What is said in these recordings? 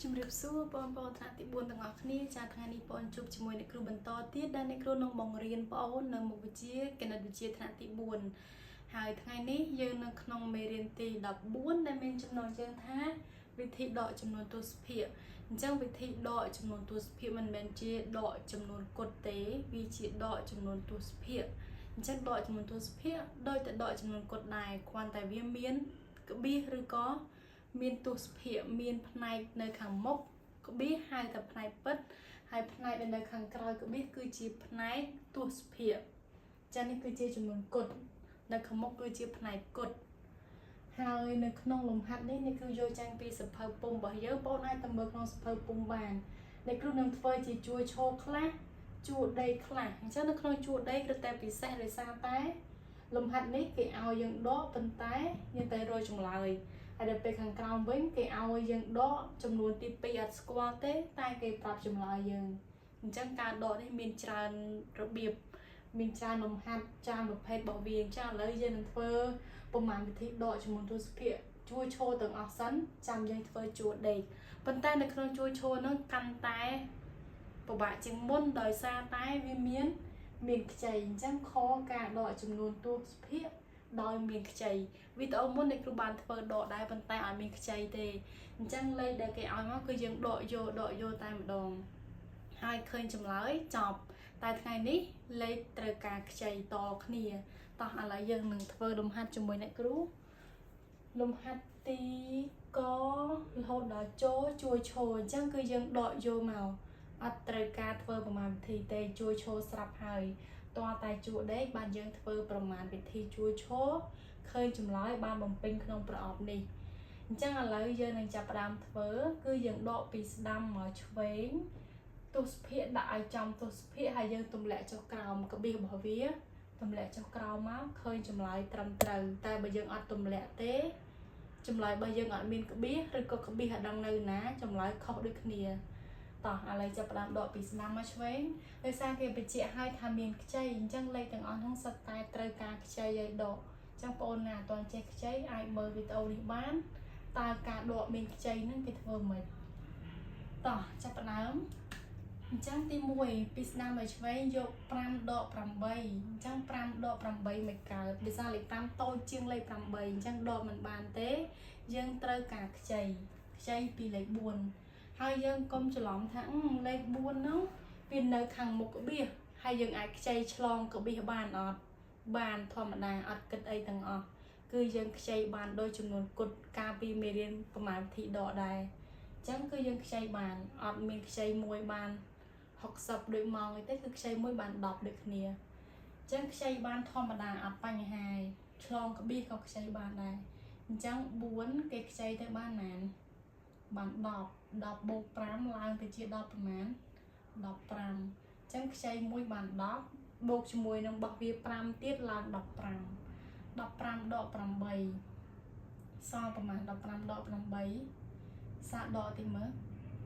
ជំរាបសួរបងប្អូនថ្នាក់ទី4ទាំងអស់គ្នាចាថ្ងៃនេះបងជួបជាមួយអ្នកគ្រូបន្តទៀតដែលអ្នកគ្រូនឹងបង្រៀនបងអូននៅមុខវិជ្ជាគណិតវិទ្យាថ្នាក់ទី4ហើយថ្ងៃនេះយើងនៅក្នុងមេរៀនទី14ដែលមានចំណងជើងថាវិធីដកចំនួនទសភាគអញ្ចឹងវិធីដកចំនួនទសភាគមិនមែនជាដកចំនួនគត់ទេវាជាដកចំនួនទសភាគអញ្ចឹងដកចំនួនទសភាគដូចតែដកចំនួនគត់ដែរគ្រាន់តែវាមានក្បៀសឬក៏មានទសភាគមានផ្នែកនៅខាងមុខក្បៀសហៅថាផ្នែកពិតហើយផ្នែកដែលនៅខាងក្រោយក្បៀសគឺជាផ្នែកទសភាគចានេះគឺជាចំនួនគត់នៅខាងមុខគឺជាផ្នែកគត់ហើយនៅក្នុងលំហាត់នេះនេះគឺយកចាញ់ពីសភៅពុំរបស់យើងបងអាចទៅមើលក្នុងសភៅពុំបានអ្នកគ្រូនឹងធ្វើជាជួរឈរខ្លះជួរដីខ្លះអញ្ចឹងនៅក្នុងជួរដីគឺតែពិសេសដោយសារតែលំហាត់នេះគេឲ្យយើងដកប៉ុន្តែយើងតែរកចម្លើយហើយដល់ពេលខាងក្រោមវិញគេឲ្យយើងដកចំនួនទី2អត់ស្គាល់ទេតែគេប្រាប់ចម្លើយយើងអញ្ចឹងការដកនេះមានច្រើនរបៀបមានច្រើនលំហាត់ច្រើនប្រភេទរបស់វាអញ្ចឹងឥឡូវយើងនឹងធ្វើប្រមាណវិធីដកចំនួនទសភាគជួរឈរទាំងអស់សិនចាំយើងធ្វើជួរដេកប៉ុន្តែនៅក្នុងជួរឈរហ្នឹងកាន់តែពិបាកជាងមុនដោយសារតែវាមានខ្ចីអញ្ចឹងខការដកចំនួនទសភាគដោយមានខ្ចីវីដេអូមុនអ្នកគ្រូបានធ្វើដកដែរប៉ុន្តែអត់មានខ្ចីទេអញ្ចឹងលេខដែលគេឲ្យមកគឺយើងដកយកដកយកតែម្ដងហើយឃើញចម្លើយចប់តែថ្ងៃនេះលេខត្រូវការខ្ចីតគ្នាតោះឥឡូវយើងនឹងធ្វើលំហាត់ជាមួយអ្នកគ្រូលំហាត់ទីករហូតដល់ចូលជួយឈរអញ្ចឹងគឺយើងដកយកមកអត់ត្រូវការធ្វើប្រមាណវិធីទេជួយឈរស្រាប់ហើយតើតែជួរដេកបានយើងធ្វើប្រមាណវិធីជួរឈរឃើញចម្លើយបានបំពេញក្នុងប្រអប់នេះអញ្ចឹងឥឡូវយើងនឹងចាប់ផ្ដើមធ្វើគឺយើងដកពីស្ដាំមកឆ្វេងទសភាគដាក់ឲ្យចំទសភាគហើយយើងទម្លាក់ចុះក្រោមក្បៀសរបស់វាទម្លាក់ចុះក្រោមមកឃើញចម្លើយត្រឹមត្រូវតែបើយើងអត់ទម្លាក់ទេចម្លើយរបស់យើងអត់មានក្បៀសឬក៏ក្បៀសអត់ដឹងនៅណាចម្លើយខុសដូចគ្នាតោះឥឡូវចាប់ផ្ដើមដកពីស្ដាំមកឆ្វេងដោយសារគេបញ្ជាក់ឲ្យថាមានខ្ចីអញ្ចឹងលេខទាំងអស់ហ្នឹងសុទ្ធតែត្រូវការខ្ចីឲ្យដកអញ្ចឹងបងអូនណាអត់ទាន់ចេះខ្ចីអាចមើលវីដេអូនេះបានតើការដកមានខ្ចីហ្នឹងគេធ្វើម៉េចតោះចាប់ផ្ដើមអញ្ចឹងទី1ពីស្ដាំមកឆ្វេងយក5ដក8អញ្ចឹង5ដក8មិនកើតដោយសារលេខ5តូចជាងលេខ8អញ្ចឹងដកមិនបានទេយើងត្រូវការខ្ចីខ្ចីពីលេខ4ហើយយើងកុំច្រឡំថាលេខ4ហ្នឹងវានៅខាងមុខក្បៀសហើយយើងអាចខ្ចីឆ្លងក្បៀសបានអត់បានធម្មតាអត់គិតអីទាំងអស់គឺយើងខ្ចីបានដោយចំនួនគត់កាលពីមេរៀនប្រមាណវិធីដកដែរអញ្ចឹងគឺយើងខ្ចីបានអត់មានខ្ចីមួយបាន60ដូចម៉ោងអីទេគឺខ្ចីមួយបាន10ដូចគ្នាអញ្ចឹងខ្ចីបានធម្មតាអត់បញ្ហាឆ្លងក្បៀសក៏ខ្ចីបានដែរអញ្ចឹង4គេខ្ចីទៅបានណានបាន10 10បូក5ឡើងទៅជា10ប្រមាណ15អញ្ចឹងខ្ចីមួយបាន10បូកជាមួយនឹងរបស់វា5ទៀតឡើង15 15ដក8សល់ប្រមាណ15ដក8សាកដកតិចមើល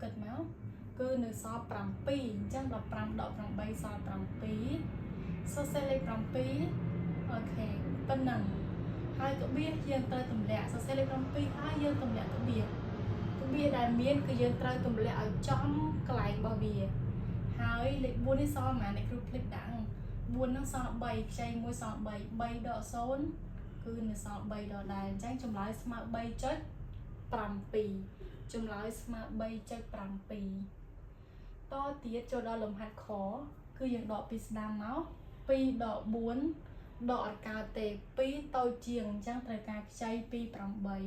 គិតមកគឺនៅសល់7អញ្ចឹង15ដក8សល់7សរសេរលេខ7OK ប៉ុណ្ណឹងហើយក្បៀសយើងត្រូវទម្លាក់សរសេរលេខ7ហើយយើងទម្លាក់ក្បៀសក្បៀសដែលមានគឺយើងត្រូវទម្លាក់ឲ្យចំកន្លែងរបស់វាហើយលេខ4នេះសល់ប៉ុន្មានអ្នកគ្រូភ្លេចដាក់4ហ្នឹងសល់3ខ្ចី1សល់3 3ដក0គឺនៅសល់3ដដែលអញ្ចឹងចម្លើយស្មើ3.7ចម្លើយស្មើ3.7តទៀតចូលដល់លំហាត់ខគឺយើងដកពីស្ដាំមក2ដក4ដកអត់កើតទេ2តូចជាងអញ្ចឹងត្រូវការខ្ចីពី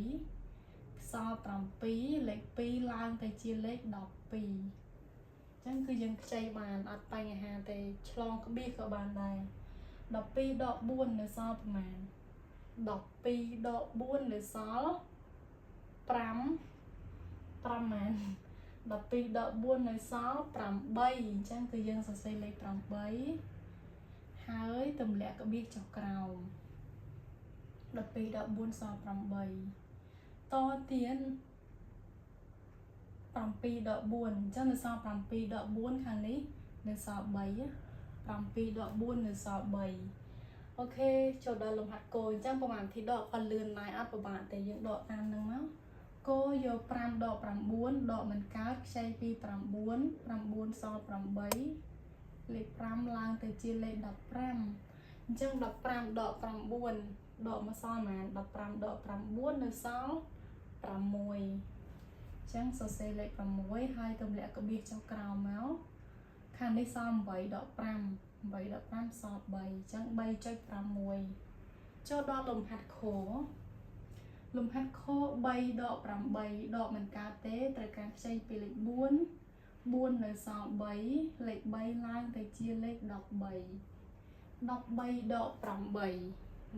8សល់7លេខ2ឡើងទៅជាលេខ12អញ្ចឹងគឺយើងខ្ចីបានអត់បញ្ហាទេឆ្លងក្បៀសក៏បានដែរ12ដក4នៅសល់ប្រមាណ12ដក4នៅសល់5 5ម៉ាន12ដក4នៅសល់8អញ្ចឹងគឺយើងសរសេរលេខ8ហើយទម្លាក់ក្បៀសចុះក្រោម12ដក4សល់8តទៀត7ដក4អញ្ចឹងនៅសល់7ដក4ខាងនេះនៅសល់3 7ដក4នៅសល់3 OK ចូលដល់លំហាត់គោអញ្ចឹងប្រហែលវិធីដកក៏លឿនដែរអត់ពិបាកទេយើងដកតាមនឹងមក គោ យក5ដក9ដកមិនកើតខ្ចីពី9 9សល់8លេខ5ឡើងទៅជាលេខ15អញ្ចឹង15ដក9ដកមកសល់ប៉ុន្មាន15ដក9នៅសល់6អញ្ចឹងសរសេរលេខ6ហើយទម្លាក់ក្បៀសចុះក្រោមមកខាងនេះសល់8ដក5 8ដក5សល់3អញ្ចឹង3.6ចូលដល់លំហាត់ខលំហាត់ខ3ដក8ដកមិនកើតទេត្រូវការខ្ចីពីលេខ4 4នៅសល់3លេខ3ឡើងទៅជាលេខ13 13ដក8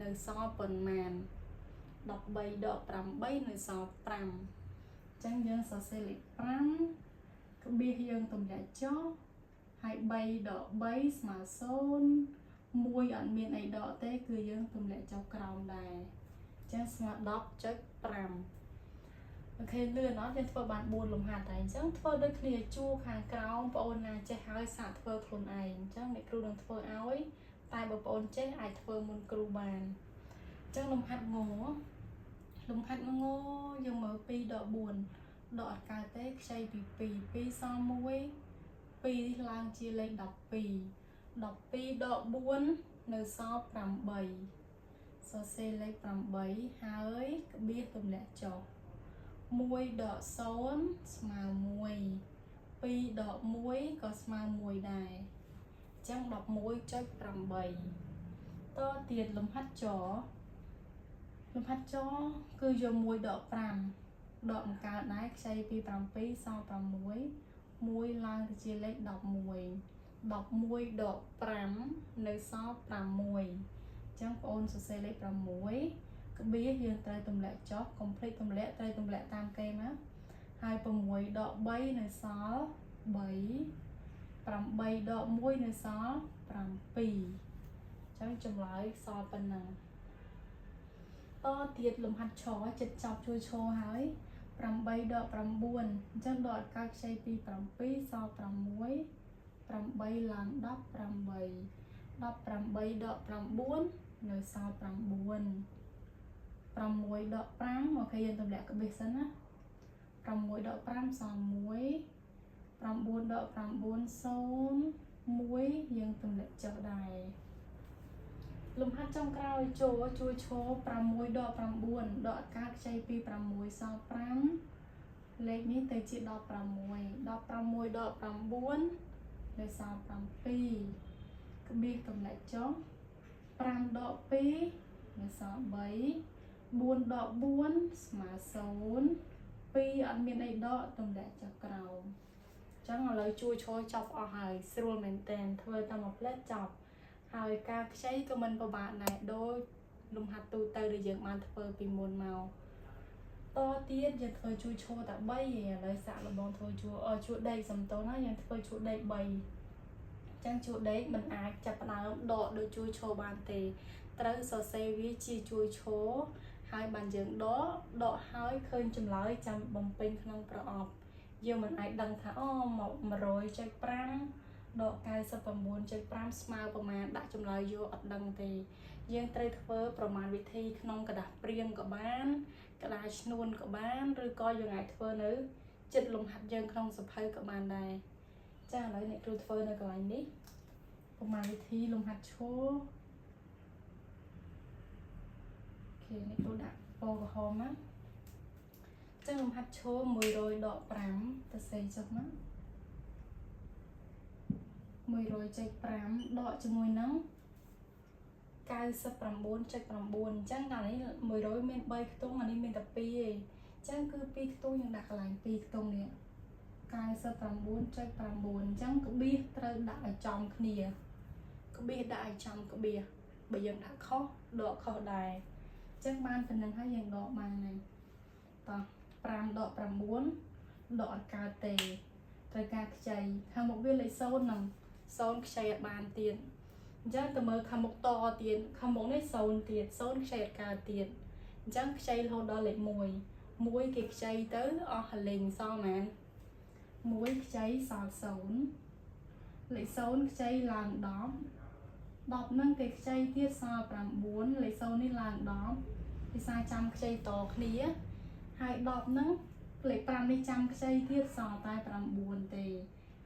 នៅសល់ប៉ុន្មាន13ដក8នៅសល់5អញ្ចឹងយើងសរសេរលេខ5ក្បៀសយើងទម្លាក់ចុះហើយ3ដក3ស្មើ0 1អត់មានអីដកទេគឺយើងទម្លាក់ចុះក្រោមដែរអញ្ចឹងស្មើ10.5OK លឿនអត់យើងធ្វើបាន4លំហាត់តែអញ្ចឹងធ្វើដូចគ្នាជួរខាងក្រោមបងអូនណាចេះហើយសាកធ្វើខ្លួនឯងអញ្ចឹងអ្នកគ្រូនឹងធ្វើឲ្យតែបើបងអូនចេះអាចធ្វើមុនគ្រូបានអញ្ចឹងលំហាត់ងលំហាត់ងយើងមើល2ដក4ដកអត់កើតទេខ្ចីពី2 2សល់1 2ឡើងជាលេខ12 12ដក4នៅសល់8សរសេរលេខ8ហើយក្បៀសទម្លាក់ចុះ1ដក0ស្មើ1 2ដក1ក៏ស្មើ1ដែរអញ្ចឹង11.8តទៀតលំហាត់ចលំហាត់ចគឺយក1ដក5ដកបង្កើតដែរខ្ចីពី7សល់6 1ឡើងទៅជាលេខ11 11ដក5នៅសល់6អញ្ចឹងបងអូនសរសេរលេខ6ក្បៀសយើងត្រូវទម្លាក់ចុះកុំភ្លេចទម្លាក់ត្រូវទម្លាក់តាមគេមកហើយ6ដក3នៅសល់3 8ដក1នៅសល់7អញ្ចឹងចម្លើយសល់ប៉ុណ្ណឹងតទៀតលំហាត់ឆចិត្តចប់ជួយឈរហើយ8ដក9អញ្ចឹងដកកើតខ្ចីពី7សល់6 8ឡើង18 18ដក9នៅសល់9 6ដក5OK យើងទម្លាក់ក្បៀសសិនណា6ដក5សល់1 9ដក9 0 1យើងទម្លាក់ចុះដែរលំហាត់ចុងក្រោយចូលជួយឈរ6ដក9ដកកើតខ្ចីពី6សល់5លេខនេះទៅជា16 16ដក9នៅសល់7ក្បៀសទម្លាក់ចុះ5ដក2នៅសល់3 4ដក4ស្មើ0 2អត់មានអីដកទម្លាក់ចុះក្រោមអញ្ចឹងឥឡូវជួយឈរចប់អស់ហើយស្រួលមែនតើធ្វើតែមួយផ្លែតចប់ហើយការខ្ចីក៏មិនពិបាកដែរដូចលំហាត់ទូទៅដែលយើងបានធ្វើពីមុនមកតទៀតយើងធ្វើជួយឈរតែ3ឯងឥឡូវសាក់លបងធ្វើជួជួដេកសំទោណាយើងធ្វើជួដេក3អញ្ចឹងជួដេកមិនអាចចាប់ផ្ដើមដកដូចជួយឈរបានទេត្រូវសរសេរវាជាជួយឈរហើយបានយើងដកដកហើយឃើញចម្លើយចាំបំពេញក្នុងប្រអប់យើងមិនអាចដឹងថាអូមក100.5ដក99.5ស្មើប្រមាណដាក់ចម្លើយយកអត់ដឹងទេយើងត្រូវធ្វើប្រមាណវិធីក្នុងក្រដាសព្រាងក៏បានក្រដាសឈ្នួនក៏បានឬក៏យើងអាចធ្វើនៅចិត្តលំហាត់យើងក្នុងសភៅក៏បានដែរចាឥឡូវអ្នកគ្រូធ្វើនៅកន្លែងនេះប្រមាណវិធីលំហាត់ឈរOK អ្នកគ្រូដាក់ពណ៌ក្រហមណាចឹងលំហាត់ឈរ100ដក5ទៅសេចុះមក100.5ដកជាមួយនឹង99.9អញ្ចឹងកាលនេះ100មាន3ខ្ទង់អានេះមានតែ2ទេអញ្ចឹងគឺ2ខ្ទង់យើងដាក់កន្លែង2ខ្ទង់នេះ99.9អញ្ចឹងក្បៀសត្រូវដាក់ឲ្យចំគ្នាក្បៀសដាក់ឲ្យចំក្បៀសបើយើងដាក់ខុសដកខុសដែរអញ្ចឹងបានប៉ុណ្្នឹងហើយយើងដកបានហើយតោះ5ដក9ដកអត់កើតទេត្រូវការខ្ចីខាងមុខវាលេខ0ហ្នឹង0ខ្ចីអត់បានទៀតអញ្ចឹងទៅមើលខាងមុខតទៀតខាងមុខនេះ0ទៀត0ខ្ចីអត់កើតទៀតអញ្ចឹងខ្ចីរហូតដល់លេខ1 1គេខ្ចីទៅអស់លេងសល់ប៉ុន្មាន1ខ្ចីសល់0លេខ0ខ្ចីឡើង10 10ហ្នឹងគេខ្ចីទៀតសល់9លេខ0នេះឡើង10ភាសាចាំខ្ចីតគ្នាហើយ10ហ្នឹង លេខ5នេះចាំខ្ចីទៀតសល់តែ9ទេ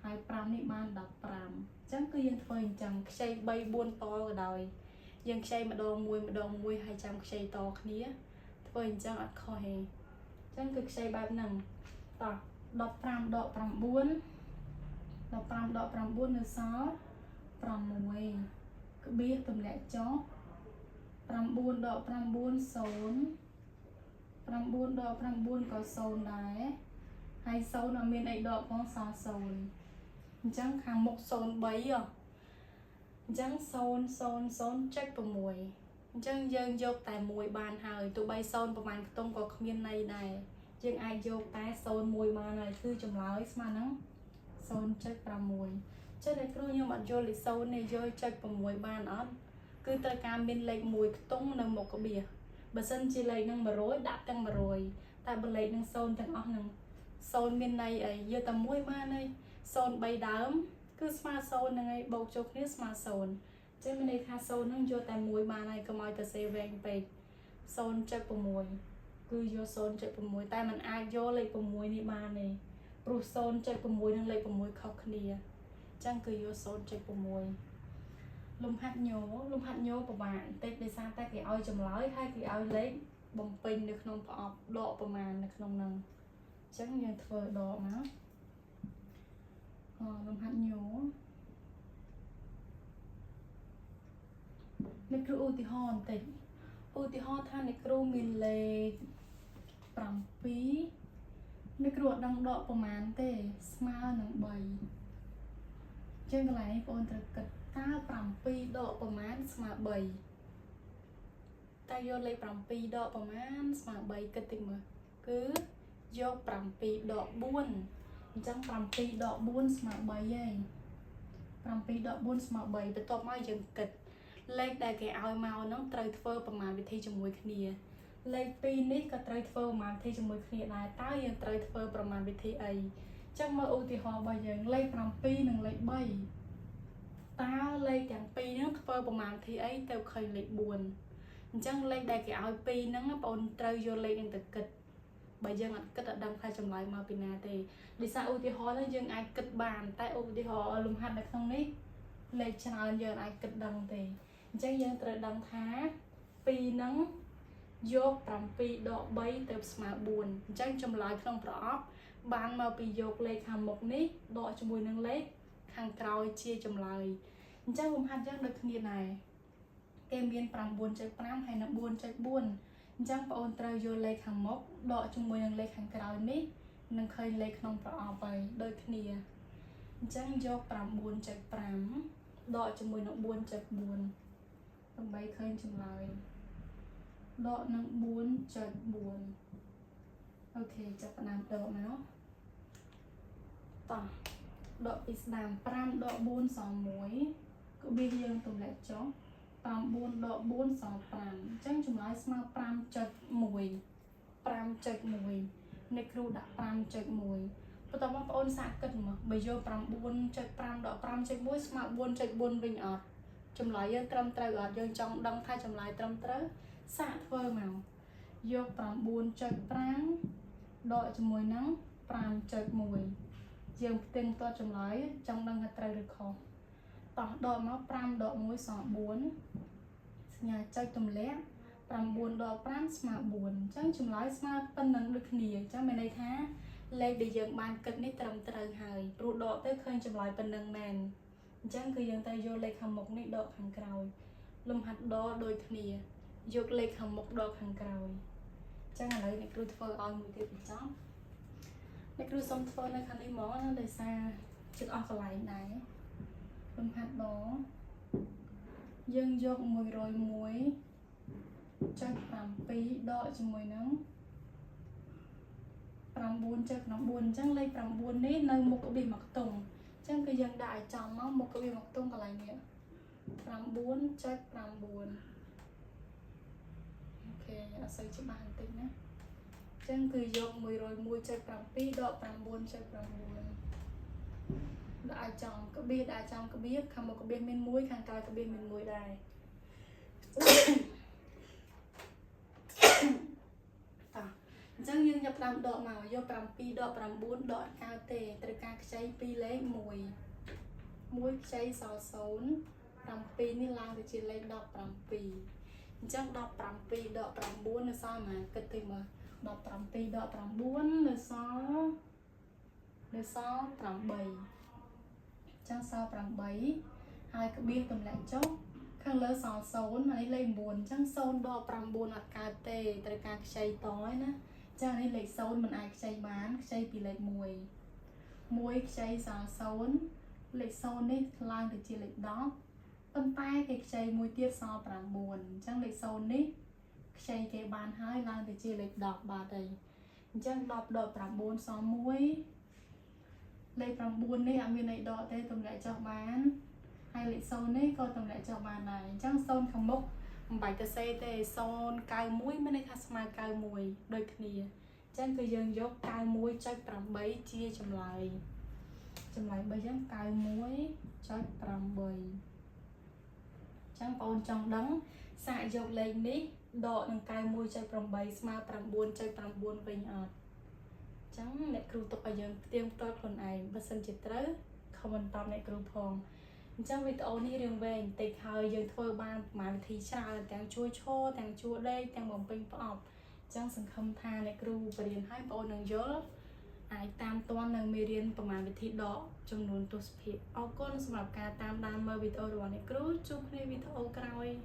ហើយ5នេះបាន15អញ្ចឹងគឺយើងធ្វើអញ្ចឹងខ្ចី3 4តក៏ដោយយើងខ្ចីម្ដងមួយម្ដងមួយហើយចាំខ្ចីតគ្នាធ្វើអញ្ចឹងអត់ខុសទេអញ្ចឹងគឺខ្ចីបែបហ្នឹងតោះ15ដក9 15ដក9នៅសល់6ក្បៀសទម្លាក់ចុះ9ដក9 0 9ដក9ក៏0ដែរហើយ0អត់មានអីដកផងសល់0អញ្ចឹងខាងមុខ03ហ៎អញ្ចឹង0 0 0.6អញ្ចឹងយើងយកតែមួយបានហើយទោះបី0ប្រហែលខ្ទង់ក៏គ្មានន័យដែរយើងអាចយកតែ01បានហើយគឺចម្លើយស្មើនឹង0.6ចេះតែគ្រូខ្ញុំអត់យល់លេខ0នេះយកចុច6បានអត់គឺត្រូវការមានលេខ1ខ្ទង់នៅមុខក្បៀសបើសិនជាលេខនឹង100ដាក់ទាំង100តែបើលេខនឹង0ទាំងអស់នឹង0មានន័យអីយកតែមួយបានហើយ0 3ដើមគឺស្មើ0ហ្នឹងហើយបូកចូលគ្នាស្មើ0ចឹងមានន័យថា0ហ្នឹងយកតែមួយបានហើយកុំឲ្យទៅសេវែងពេក0.6គឺយក0.6តែมันអាចយកលេខ6នេះបានទេព្រោះ0.6និងលេខ6ខុសគ្នាអញ្ចឹងគឺយក0.6លំហាត់ញោលំហាត់ញោពិបាកបន្តិចដោយសារតែគេឲ្យចម្លើយហើយគេឲ្យលេខបំពេញនៅក្នុងប្រអប់ដកប្រមាណនៅក្នុងហ្នឹងអញ្ចឹងយើងធ្វើដកមកអលំហាត់ញោអ្នកគ្រូឧទាហរណ៍បន្តិចឧទាហរណ៍ថាអ្នកគ្រូមានលេខ7អ្នកគ្រូអត់ដឹងដកប្រមាណទេស្មើនឹង3ចឹងកន្លែងនេះបងត្រូវគិតតើ7ដកប្រមាណស្មើ3តើយកលេខ7ដកប្រមាណស្មើ3គិតតិចមើលគឺយក7ដក4អញ្ចឹង7ដក4ស្មើ3ហើយ7ដក4ស្មើ3បន្ទាប់មកយើងគិតលេខដែលគេឲ្យមកហ្នឹងត្រូវធ្វើប្រមាណវិធីជាមួយគ្នាលេខ2នេះក៏ត្រូវធ្វើប្រមាណវិធីជាមួយគ្នាដែរតើយើងត្រូវធ្វើប្រមាណវិធីអីចឹងមើលឧទាហរណ៍របស់យើងលេខ7និងលេខ3តើលេខទាំងពីរហ្នឹងធ្វើប្រមាណវិធីអីទៅឃើញលេខ4អញ្ចឹងលេខដែលគេឲ្យ2ហ្នឹងបងអូនត្រូវយកលេខហ្នឹងទៅគិតបើយើងអត់គិតអត់ដឹងថាចម្លើយមកពីណាទេដោយសារឧទាហរណ៍ហ្នឹងយើងអាចគិតបានតែឧទាហរណ៍លំហាត់នៅក្នុងនេះលេខច្រើនយើងអាចគិតដឹងទេអញ្ចឹងយើងត្រូវដឹងថា2ហ្នឹងយក7ដក3ទៅស្មើ4អញ្ចឹងចម្លើយក្នុងប្រអប់បានមកពីយកលេខខាងមុខនេះដកជាមួយនឹងលេខខាងក្រោយជាចម្លើយអញ្ចឹងលំហាត់យើងដូចគ្នាដែរគេមាន 9.5 ហើយនិង 4.4 អញ្ចឹងបងអូនត្រូវយកលេខខាងមុខដកជាមួយនឹងលេខខាងក្រោយនេះនឹងឃើញលេខក្នុងប្រអប់ហើយដូចគ្នាអញ្ចឹងយក 9.5 ដកជាមួយនឹង 4.4 ដើម្បីឃើញចម្លើយដកនឹង 4.4 អូខេចាប់ផ្ដើមដកមកតោះដកពីស្ដាម5ដក4សល់1ក្បៀសយើងទម្លាក់ចុះ9ដក4សល់5អញ្ចឹងចម្លើយស្មើ 5.1 5.1 អ្នកគ្រូដាក់ 5.1 បន្ទាប់មកបងអូនសាកគិតមកបើយក 9.5 ដក 5.1 ស្មើ 4.4 វិញអត់ចម្លើយយើងត្រឹមត្រូវអត់យើងចង់ដឹងថាចម្លើយត្រឹមត្រូវសាកធ្វើមកយក 9.5 ដកជាមួយនឹង 5.1 យើងផ្ទៀងផ្ទាត់ចម្លើយចង់ដឹងថាត្រូវឬខុសតោះដកមក5ដក1សល់4សញ្ញាចុចទម្លាក់9ដក5ស្មើ4អញ្ចឹងចម្លើយស្មើប៉ុណ្ណឹងដូចគ្នាអញ្ចឹងមានន័យថាលេខដែលយើងបានគិតនេះត្រឹមត្រូវហើយព្រោះដកទៅឃើញចម្លើយប៉ុណ្ណឹងមែនអញ្ចឹងគឺយើងត្រូវយកលេខខាងមុខនេះដកខាងក្រោយលំហាត់ដដូចគ្នាយកលេខខាងមុខដកខាងក្រោយអញ្ចឹងឥឡូវអ្នកគ្រូធ្វើឲ្យមួយទៀតបញ្ចប់អ្នកគ្រូសុំធ្វើនៅខាងនេះហ្មងណាដោយសារជិតអស់កន្លែងដែរលំហាត់ដយើងយក 101.7 ដកជាមួយនឹង 9.9 អញ្ចឹងលេខ9នេះនៅមុខក្បៀសមួយខ្ទង់អញ្ចឹងគឺយើងដាក់ឲ្យចំមកមុខក្បៀសមួយខ្ទង់កន្លែងនេះ 9.9 អូខេអត់សូវច្បាស់បន្តិចណាអញ្ចឹងគឺយក 101.7 ដក 9.9 ដាក់ឲ្យចំក្បៀសដាក់ឲ្យចំក្បៀសខាងមុខក្បៀសមាន1ខាងក្រោយក្បៀសមាន1ដែរតោះអញ្ ញ្ចឹងយើងចាប់ផ្ដើមដកមកយក7ដក9ដកកើតទេត្រូវការខ្ចី2លេខ1 1ខ្ចីសល់0 7នេះឡើងទៅជាលេខ17អញ្ចឹង17ដក9នៅសល់ប៉ុន្មានគិតតិចមើល17ដក9នៅសល់8អញ្ចឹងសល់8ហើយក្បៀសទម្លាក់ចុះខាងលើសល់0អានេះលេខ9អញ្ចឹង0ដក9អត់កើតទេត្រូវការខ្ចីតឯណាអញ្ចឹងនេះលេខ0មិនអាចខ្ចីបានខ្ចីពីលេខ1 1ខ្ចីសល់0លេខ0នេះឡើងទៅជាលេខ10ប៉ុន្តែគេខ្ចីមួយទៀតសល់9អញ្ចឹងលេខ0នេះខ្ចីគេបានហើយឡើងទៅជាលេខ10បាទហើយអញ្ចឹង10ដក9សល់1លេខ9នេះអត់មានអីដកទេទម្លាក់ចុះបានហើយលេខ0នេះក៏ទម្លាក់ចុះបានដែរអញ្ចឹង0ខាងមុខមិនបាច់ទៅសេទេ091មានន័យថាស្មើ91ដូចគ្នាអញ្ចឹងគឺយើងយក91.8ជាចម្លើយចម្លើយ3អញ្ចឹង91.8ចឹងបងអូនចង់ដឹងសាកយកលេខនេះដកនឹង91.8ស្មើ9.9វិញអត់ចឹងអ្នកគ្រូទុកឲ្យយើងផ្ទៀងផ្ទាត់ខ្លួនឯងបើសិនជាត្រូវ comment តបអ្នកគ្រូផងអញ្ចឹងវីដេអូនេះរៀងវែងបន្តិចហើយយើងធ្វើបានប្រហែលវិធីច្រើនទាំងជួរឈរទាំងជួរដេកទាំងបំពេញប្រអប់អញ្ចឹងសង្ឃឹមថាអ្នកគ្រូបរៀនឲ្យបងអូននឹងយល់អាចតាមទាន់នៅមេរៀនប្រមាណវិធីដកចំនួនទស្សភាគអរគុណសម្រាប់ការតាមដានមើលវីដេអូរបស់អ្នកគ្រូជួបគ្នាវីដេអូក្រោយ។